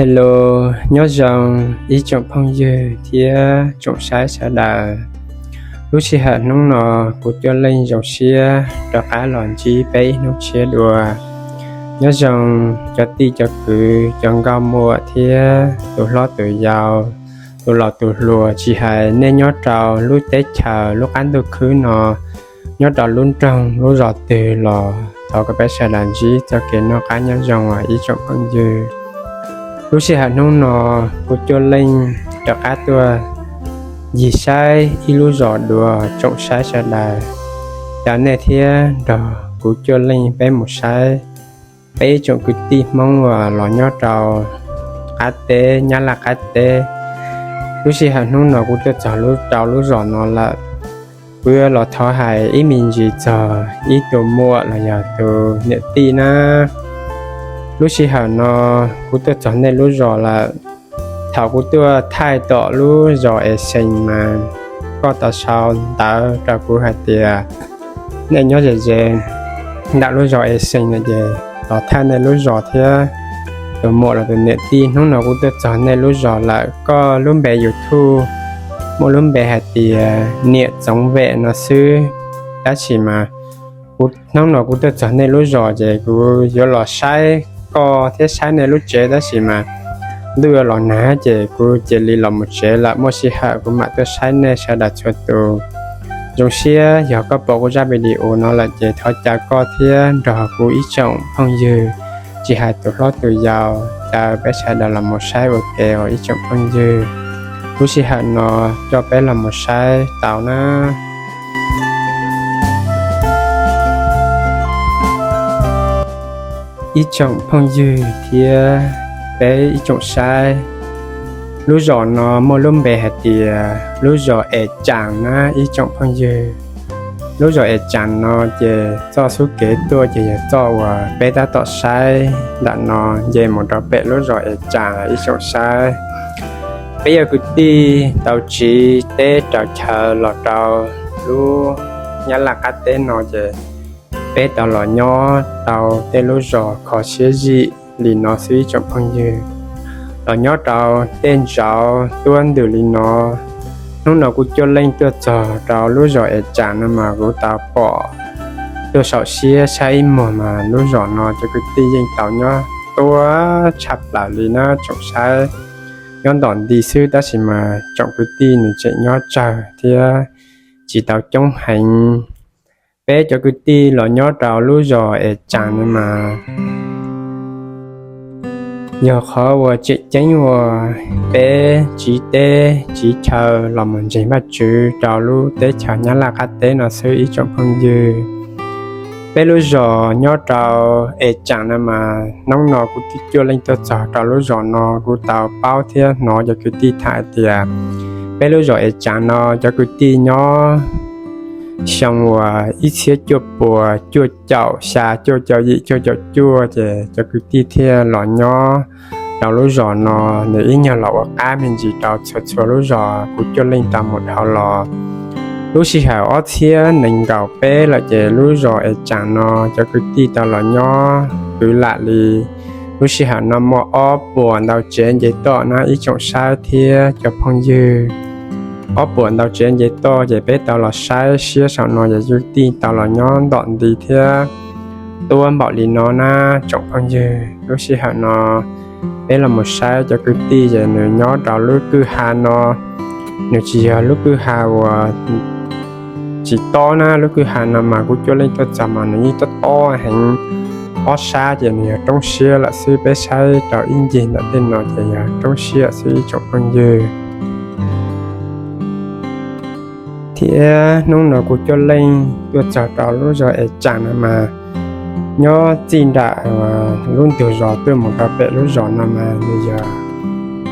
Hello, nyob zoo ib tsoom phooj ywg thiab tsoom saib sawv daws. Lub sij hawm hnub no kuv Cuaj Leej zoo siab rov qab los ntsib peb ib hnub tshiab dua. Nyob zoo cov tij cov kwv, cov nkauj muam thiab tus hlob tus yau, tus laus tus hluas, tsis hais nej nyob rau lub teb chaws lub qab ntuj khwb no, nyob rau lub nroog lub zos twg los thov kom peb sawv daws ntsib txoj kev noj qab nyob zoo os ib tsoom phooj ywg. Lub sij hawm hnub no kuv Cuaj Leej rov qab tuaj ncig saib ib lub zos dua tsoom saib sawv daws. Caw nej thiab nrog kuv Cuaj Leej peb mus saib peb ib tsoom kwv tij Hmoob uas los nyob rau qab teb, Nyab Laj qab teb. Lub sij hawm hnub no kuv tuaj txog rau lub zos no lawm, kuv yuav los thov hais ib me ntsis txog ib tug muam los yog tus niam tij na. Lub sij hawm no kuv tuaj txog nej lub zos lawm. Thaum kuv tuaj thaij tom lub zos Es Xees mas koj tau sau ntawv rau kuv hais tias nej nyob ze ze ntawm lub zos Es Xees no ces los thaij nej lub zos thiab. Tus muam los tus niam tij, hnub no kuv tuaj txog nej lub zos lawm. Koj lub npe YouTube muaj lub npe hais tias Niam Txoov Vem no xwb, tab sis mas kuv hnub no kuv tuaj txog nej lub zos ces kuv yuav los saib koj thiab saib nej lub tsev, tab sis mas ntuj yuav los nag ces kuv cia li los mus tsev lawm. Muaj sij hawm kuv mam tuaj saib nej sawv daws txhua tus. Zoo siab yog koj pom kuv zaj video no lawm ces thov caw koj thiab nrog kuv ib tsoom phooj ywg, tsis hais tus hlob tus yau, caw peb sawv daws los mus saib ua ke os ib tsoom phooj ywg. Lub sij hawm no coj peb los mus saib tau na. Ib tsoom phooj ywg thiab peb ib tsoom saib, lub zos no muaj lub npe hais tias lub zos Es Tsaas na ib tsoom phooj ywg. Lub zos Es Tsaas no ces txoj xub kev tuaj ces yog txoj uas peb tab tom saib ntawm no nce mus rau pem lub zos Es Tsaas ib tsoom saib. Peb yog kwv tij tau tsiv teb raws chaw los rau lub Nyab Laj qab teb no ces peb tau los nyob rau tej lub zos kho siab zim li no xwb ib tsoom phooj ywg. Los nyob rau tej ntsauv tuab ntws li no. Hnub no kuv Cuaj Leej tuaj txog rau lub zos Es Tsaas no mas kuv tau pom, tuaj saum siab saib ib muag mas lub zos no cov kwv tij yeej tau nyob tuab tshaj plaws li na tsoom saib. Nyob ntom nti xwb tab sis mas tsoom kwv tij nws tseem nyob tsawg thiab tsis tau coob heev. Peb cov kwv tij los nyob rau lub zos Es Tsaas no mas yog qhov uas tseem ceeb uas peb tsiv teb tsiv chaw los mus ntseeg Vajtswv rau lub teb chaws Nyab Laj qab teb no xwb ib tsoom phooj ywg. Peb lub zos nyob rau Es Tsaas no mas hnub no kuv Cuaj Leej tuaj txog rau lub zos no kuv tau paub thiab hnov cov kwv tij tham hais tias peb lub zos Es Tsaas no cov kwv tij nyob xyoo uas ib txhiab cuaj puas cuaj caum xya, cuaj caum yim, cuaj caum cuaj ces cov kwv tij thiaj los nyob rau lub zos no. Nws ib nyuag los ua qab me ntsis rau txhua txhua lub zos kuv Cuaj Leej tau mus dhau los. Lub sij hawm ob txhiab nees nkaum peb lawm ces lub zos Es Tsaas no cov kwv tij tau los nyob kwv lam li. Lub sij hawm no muaj ob puas ntau tsev nce toj na ib tsoom saib thiab cov phooj ywg. Ob puas ntau tsev nce toj ces peb tau los saib siab saum no ces kwv tij tau los nyob ntom nti thiab tuab npaum li no na tsoom phooj ywg. Lub sij hawm no peb los mus saib cov kwv tij ces nws nyob rau lub kwj ha no. Nws tsis yog lub kwj ha uas tsis tob na, lub kwj ha no mas kuv Cuaj Leej tuaj txog mas nws yeej tob tob heev. Ob sab ces nws yog roob siab lawm xwb, peb saib rau ib ncig ntawm tej no ces yog roob siab xwb ib tsoom phooj ywg. Thiab hnub no kuv Cuaj Leej tuaj txog rau lub zos Es Tsaas no mas nyob txij nram lub ntug zos tuaj mus rau pem lub zos no mas nws yog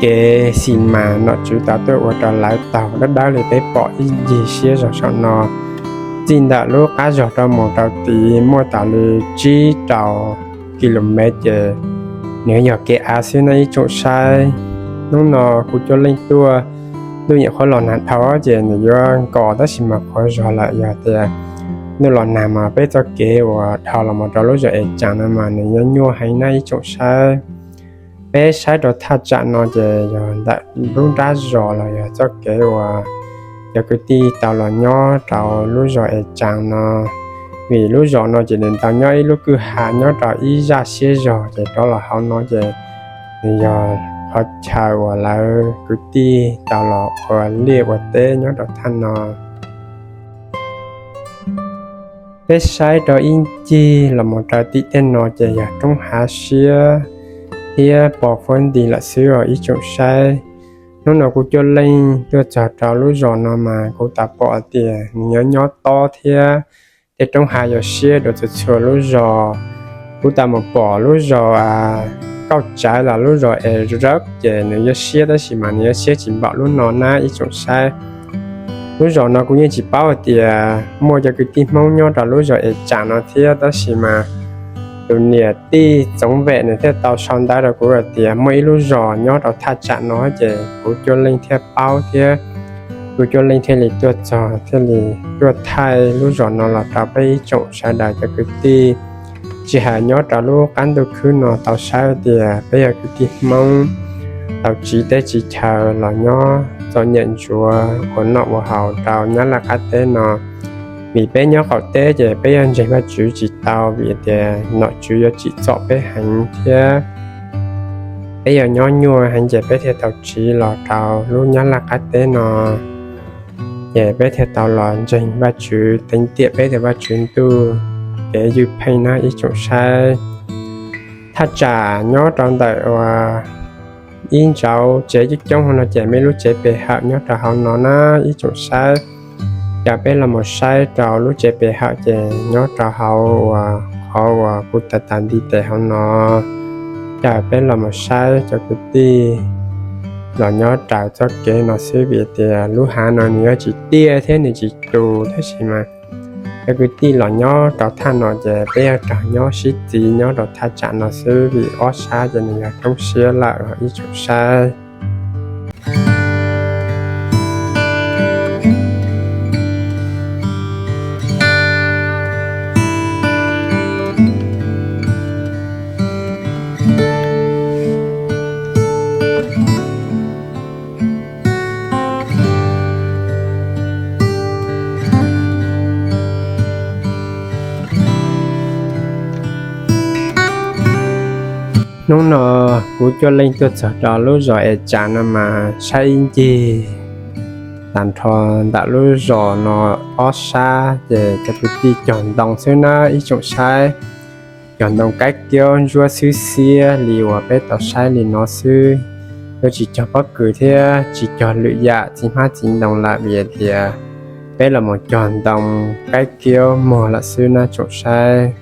kev xis mas nom tswv tau tuaj ua rau lawv taug dawb dawb li peb pom ib ncig siab zog saum no. Txij ntawm lub qab zog rau mus rau tid muaj tas li tsib rau ki lu mev ces nws yog kev av xwb na ib tsoom saib. Hnub no kuv Cuaj Leej tuaj, ntuj nyuam qhuav los nag dhau ces nws yuav nkos tab sis mas qhuav zog lawm. Yog tias ntuj los nag mas peb txoj kev uas dhau los mus rau lub zos Es Tsaas no mas nws yuav nyuaj heev na ib tsoom saib. Peb saib rau thaj tsam no ces yog ntawm lub nrab zos los yog txoj kev uas cov kwv tij tau los nyob rau lub zos Es Tsaas no, vim lub zos no ces nws tau nyob ib lub kwj ha nyob rau ib zaj siab zog ces rov los hauv no ces nws yog qhov chaw uas lawv kwv tij tau los ua liaj ua teb nyob rau thaj no. Peb saib rau ib ncig los mus rau tim tej no ces yog roob hav siab thiab pos fuab nti lawm xwb os ib tsoom saib. Hnub no kuv Cuaj Leej tuaj txog rau lub zos no mas kuv tau pom tias nws nyob nyob tob thiab tej roob hav yuav siab dua txhua txhua lub zos. Kuv tau mus pom lub zos Kauj Tsaiv los lub zos Es Zawb ces nws yuav siab tab sis mas nws yuav siab tsis npaum lub no na ib tsoom saib. Lub zos no kuv yeej tsis paub hais tias muaj cov kwv tij Hmoob nyob rau lub zos Es Tsaas no thiab tab sis mas tus niam tij Txoov Vem nws thiaj tau sau ntawv rau kuv hais tias muaj ib lub zos nyob rau thaj tsam no ces kuv Cuaj Leej thiaj paub thiab kuv Cuaj Leej thiaj li tuaj txog thiaj li tuaj thaij lub zos no los rau peb ib tsoom sawv daws cov kwv tij tsis hais nyob rau lub qab ntuj khwb no tau saib tias peb yog kwv tij Hmoob tau tsiv teb tsiv chaw los nyob txom nyem ntsuav ua noj ua haus rau Nyab Laj qab teb no. Vim peb nyob qaum teb ces peb yuav ntseeg Vajtswv tsis tau vim tias nom tswv yuav tsim txom peb heev thiab peb yog nyob nyuaj heev ces peb thiaj tau tsiv los rau lub Nyab Laj qab teb no. Ces peb thiaj tau los ntseeg Vajtswv teev tiam peb tus Vajtswv Ntuj kev ywj pheej na ib tsoom saib. Thaj tsam nyob rau ntawm uas ib ntsauv tsev coob coob hauv no ces muaj ib lub tsev pe hawm nyob rau hauv no na ib tsoom saib. Ces peb los mus saib rau lub tsev pe hawm ces nyob rau hauv uas qhov uas kuv tau tas ntiv tes hauv no. Ces peb los mus saib cov kwv tij los nyob raws txoj kev no xwb vim tias lub hav no nws yuav tsis tiaj thiab nws tsis tus tab sis mas cov kwv tij los nyob rau thaj no ces peb yuav raug nyob sib txiv nyob rau thaj tsam no xwb vim ob sab ces nws yog roob siab lawm ib tsoom saib. Hnub no kuv Cuaj Leej tuaj txog rau lub zos Es Tsas no mas saib ib ncig tag nrho ntawm lub zos no ob sab ces cov kwv tij cog ntoo xwb na ib tsoom saib. Cog ntoo kaib kiab ntsuab xwb xiab li uas peb tau saib li no xwb. Yuav tsis cog pob kws thiab tsis cog lwm yam txiv hmab txiv ntoo lawm vim tias peb los mus cog ntoo kaib kiab muag lawm xwb na tsoom saib.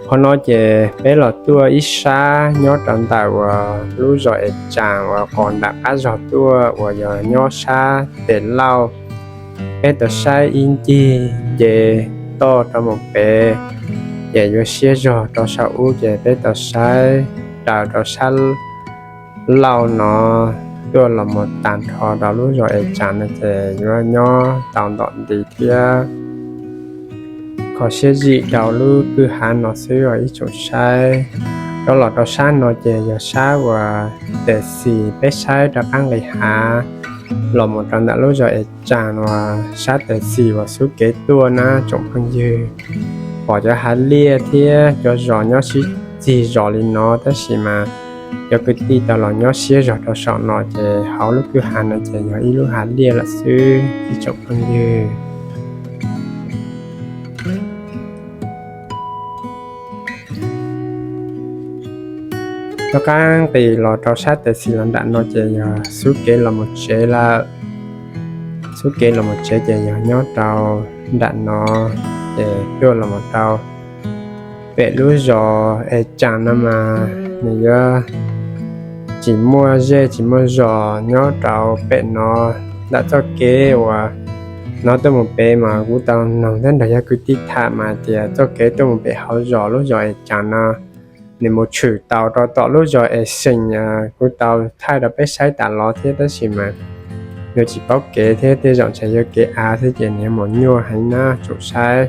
Qhov no ces peb los tuaj ib sab nyob rau ntawm uas lub zos Es Tsas uas qos nram qab zog tuaj uas yog nyob sab tes lauj. Peb tau saib ib ncig nce toj rau mus pem, ces yuav siab zog rau saum ub ces peb tau saib raws rau sab laug no tuaj los mus tag nrho rau lub zos Es Tsas no ces yuav nyob tau ntom nti thiab. Kho siab zim rau lub kwj hav no xwb os ib tsoom saib. Rov los rau sab no ces yog sab uas tes xis peb saib rov qab nqis hav los mus rau ntawm lub zos Es Tsas uas sab tes xis uas xub kev tuaj na tsoom phooj ywg. Pom cov hav liaj thiab cov zos nyob sib txig zos li no tab sis mas cov kwv tij tau los nyob siab zog rau saum no ces hauv lub kwj hav no ces yog ib lub hav liaj lawm xwb ib tsoom phooj ywg. Rov qab nqis los rau sab tes xis los nram no ces yog xub kev los mus tsev lawm. Xub kev los mus tsev ces yog nyob rau nram no, ces tuaj los mus rau pem lub zos Es Tsas no mas nws yuav tsis muaj zej tsis muaj zos nyob rau pem no. Ntawm txoj kev uas no tuaj mus pem mas kuv tau noog thiab nrog cov kwv tij tham mas tias txoj kev tuaj mus pem hauv zos lub zos Es Tsas no nws mus tshwm tau rau tom lub zos Es Sees, kuv tau thaij rau peb saib tas los thiab tab sis mas yuav tsis paub kev thiab tej zaum ntshe yuav kev av thiab ces nws yuav mus nyuaj heev na tsoom saib.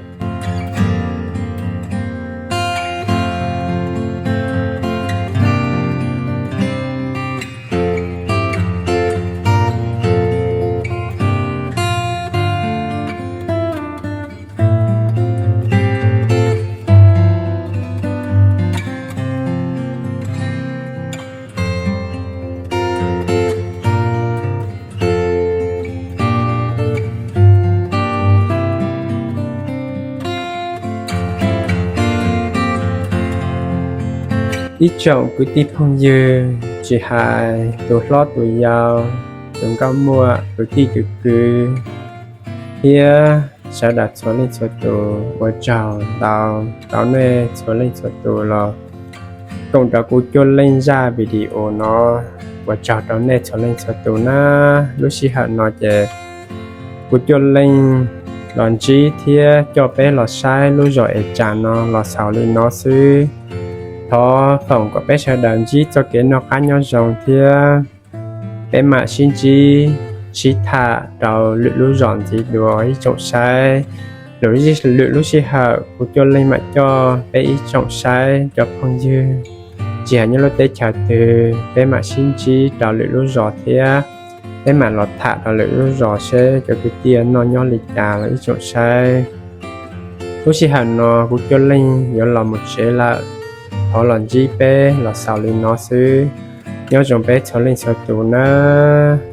Ib tsoom kwv tij phooj ywg, tsis hais tus hlob tus yau, tus nkauj muam, tus tij tus kwv, thiab sawv daws txhua leej txhua tus, ua tsaug ntau rau nej txhua leej txhua tus los koom rau kuv Cuaj Leej zaj video no. Ua tsaug rau nej txhua leej txhua tus na. Lub sij hawm no ces kuv Cuaj Leej los ntsib thiab coj peb los saib lub zos Es Tsas no los xaus li no xwb. Thov foom kom peb sawv daws ntsib txoj kev noj qab nyob zoo thiab peb mam sib ntsib sib tham rau lwm lub zos ntxiv dua ib tsoom saib. Lwm lub sij hawm kuv Cuaj Leej mam coj peb ib tsoom saib cov phooj ywg tsis hais nyob lub teb chaws twg, peb mam sib ntsib rau lwm lub zos thiab peb mam los tham rau lwm lub zos seb cov kwv tij noj nyob li cas los ib tsoom saib. Lub sij hawm no kuv Cuaj Leej yuav los mus tsev lawm, thov los ntsib peb los xaus li no xwb. Nyob zoo peb txhua leej txhua tus nawb.